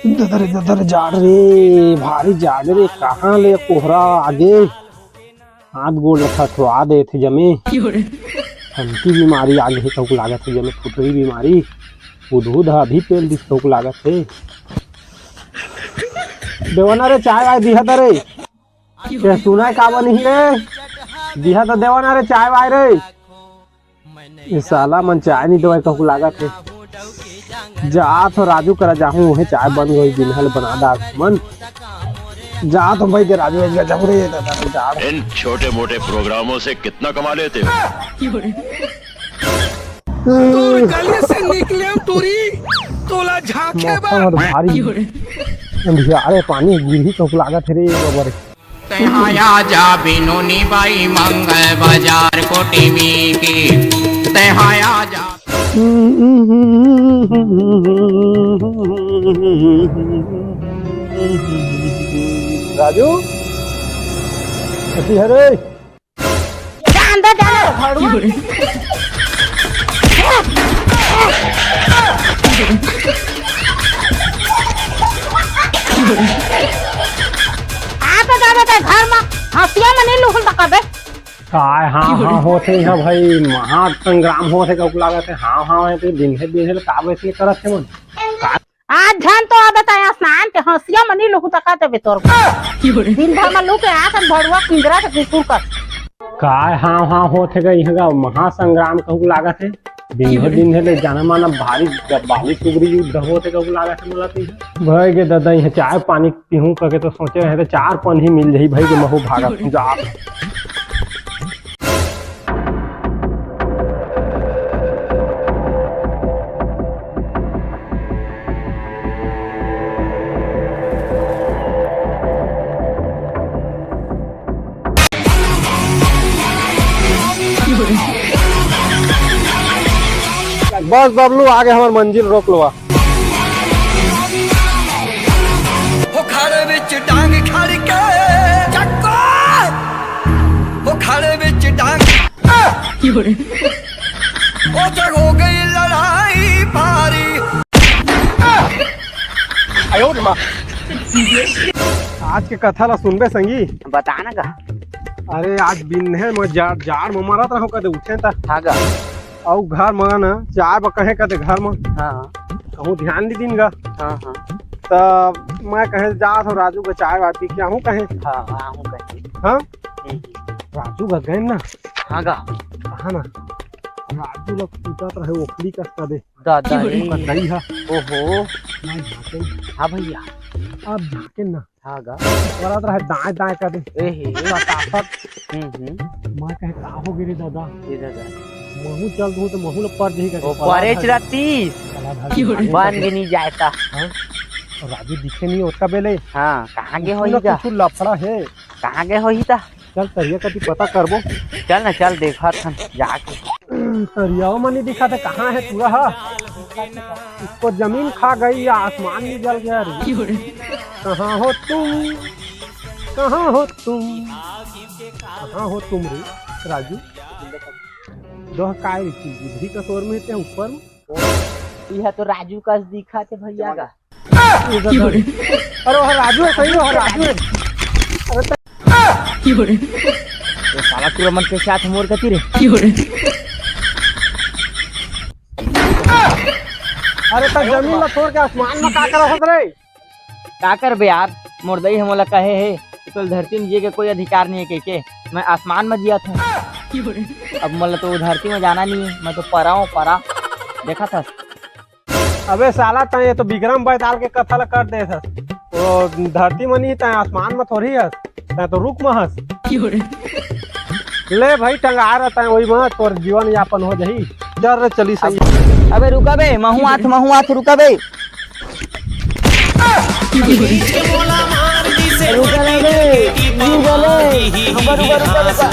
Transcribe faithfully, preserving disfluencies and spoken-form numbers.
ददर ददर जाड़ रे, भारी जाड़ रे, कहाँ ले कोहरा आगे, हाथ गोड़ ल थथवा देथे जमे। फंकी बीमारी आगे हे कहूँ लागत हे जमे, फुटरी बीमारी। उधू धा अभी पेल दिस कहूँ लागत हे। देवना रे, चाय वाय दिहा त रे। के सुनाय का बनी रे? दिहा त देवना रे, चाय वाय रे। ये साला मन चाय नहीं देवय कहूँ लागत हे। जात हो राजू करा जाहूँ, उहे चाय बन गई, दिन हल बना दार मन। जात हो भाई के राजू, एक जाहूँ रे, दादा रे, जात। इन छोटे मोटे प्रोग्रामों से कितना कमा लेते हो? तोर गली से निकले हम टूरी, तोला झांके बा। मौसम हर भारी अंधियारे, पानी गिरही कहूँ लागत हे रे बाबा रे। तेहा आजा बिनोनी बाई मंगल बाजार कोटिमी की, तेहा आजा। राजू, कति हरे? जा अंदर जा ना, भड़ुआ। आ तो जा बेटा, घर में हंसिया में नहीं लुहुल तका बे। काय हाँ, हाँ होत हे इहाँ भाई, महासंग्राम होत हे, कहूँ लागत हे, हाँ, हाँ हे, तो दिन हे, दिन हे, का वैसे करत हे मन? का आज झन तो आ बताया स्नान के हंसिया मनी लुहू तका देबे तोर। दिन भर में लू के आसन भड़ुआ किंजरा के कुकुर कर। काय हाँ हाँ होत हे गा, इहाँ गा महासंग्राम कहूँ लागत हे। दिन हे दिन हे ले जाना माना भारी बाली सुगरी युद्ध होत हे कहूँ लागत हे मोला तो। भाई के दादा, इहाँ चाय पानी पीहूँ कके तो सोचे रहे थे, चार पन ही मिल जाही भाई के महू भागत हूँ जा। बस बबलू, आगे हमर मंजिल रोक लो। वो घर विच डांग खड़ के चक्को, वो घर विच डांग। वो जग हो गई लड़ाई भारी। आज के कथा ला सुनबे संगी? बता ना गा। अरे आज बिन्हे में जाड़, जाड़ में मरत रहो, कदे उठे ता। हाँ गा। अउ घर में ना चाय ब कहे कदे घर में। हाँ। कहूँ ध्यान नहीं दिन गा। हाँ, हाँ। त मैं कहे जात हो राजू के चाय वाय पी के आहूँ कहे। हाँ, हाँ, आहूँ कहे। हाँ? हम्म। राजू गा गए ना। हाँ गा। कहा ना? राजू लोग कूदत रहे ओखली कस कदे। दादा रे। ओकर दई हा। ओहो। मैं झांके। हाँ भैया। अब झांके ना। हाँ गा। करत रहे दाएं दाएं कदे। ए हे। बतासत। हम्म, हम्म। मैं कहे का हो गे रे दादा? ए दादा। महू चल दूँ तो महू ल पर जही कदे। ओ परेच रतिस। बन के नहीं जाए ता। हाँ? राजू दिखे नहीं ओतका बेले। हाँ, कहाँ गे होही गा? कुछ लफड़ा हे। कहाँ गे होही ता? चल तरिया कति पता करबो। चल ना, चल देखत हन जाके। तरियावा म नहीं दिखा थे, कहाँ हे पूरा हा? इसको जमीन खा गई या आसमान में जल गया रे? कहाँ हो तुम, कहाँ हो तुम, कहाँ हो तुम रे राजू? दोह काय रे चीज इधरी का शोर में ते ऊपर में? इहा तो राजू कस दिखा थे भैया गा। अरे वो राजू हे, सही में वो राजू हे। अरे त- ये साला टूरा मन के साथ मोर गति रे। अरे त जमीन ला छोड़ के आसमान में का करत हस रे? का करबे यार, मोर दई हे मोला कहे हे कि तोला धरती में जिए के कोई अधिकार नहीं हे कहिके, मैं आसमान में जियत हूँ। अब मोला तो धरती में जाना नहीं हे, मैं तो परा हूँ, परा। देखत हस। अबे साला, तैं ये तो विक्रम बैताल के कथा ला कर देत हस। वो धरती म नहीं, तैं आसमान म थोड़ी हस, तैं तो रुख म हस। ले भाई, टंगा रह तैं, वही म तोर जीवन यापन हो जाही। चल रे, चली सही। अबे रुका बे, महू आथ, महू आथ, रुका बे। रुका ना बे, रुका ले, रुका, रुका, रुका, रुका।